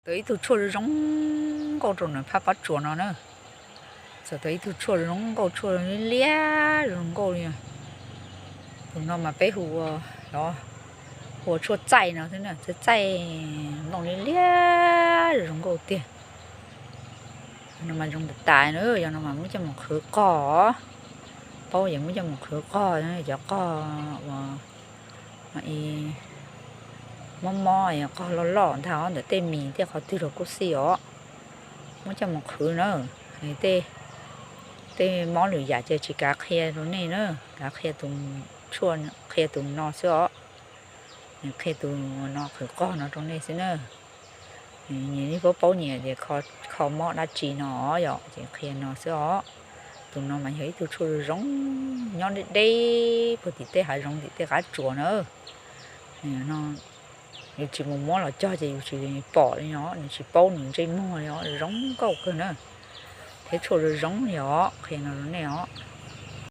Tau ib tug tshuaj zoo zoo nkauj rau nram phab pob tsuas no na. Txawm tau ib tug tshuaj zoo nkauj, tshuaj liab zoo nkauj li. Tus no mas peb hu ua, hu ua tshuaj txaij no xwb na, txaij txaij nplooj liab liab zoo nkauj tiag. No mas zoo tas tas na, yog no mas muab coj mus qhwv qog. Paub yog muab coj mus qhwv qog, cov qog uas mob mob, qog loj loj ntag os, ntawm tej mis tej qhov twg los kuj xij os. Muab coj mus qhwv na. Tej mob lwm yam ces tsis kav qhia rau nej na, kav qhia tus tshuaj, qhia tus no xwb os. Qhia tus no qhwv qog no rau nej xwb na. Nyias nej paub paub nyias tias kho mob dab tsi no os, yog ces qhia no xwb os. Tus no mas yog ib tug tshuaj zoo zoo, nyob deb deb puag tim tej hav zoov tim tej qab tsuas na. Yus tsis mus muab los cog ces yus tsis pom li os, nws tsis paub nws ntsej muag li os, zoo nkauj kawg na. Thiab tshuaj zoo zoo li os, qhia no rau nej os.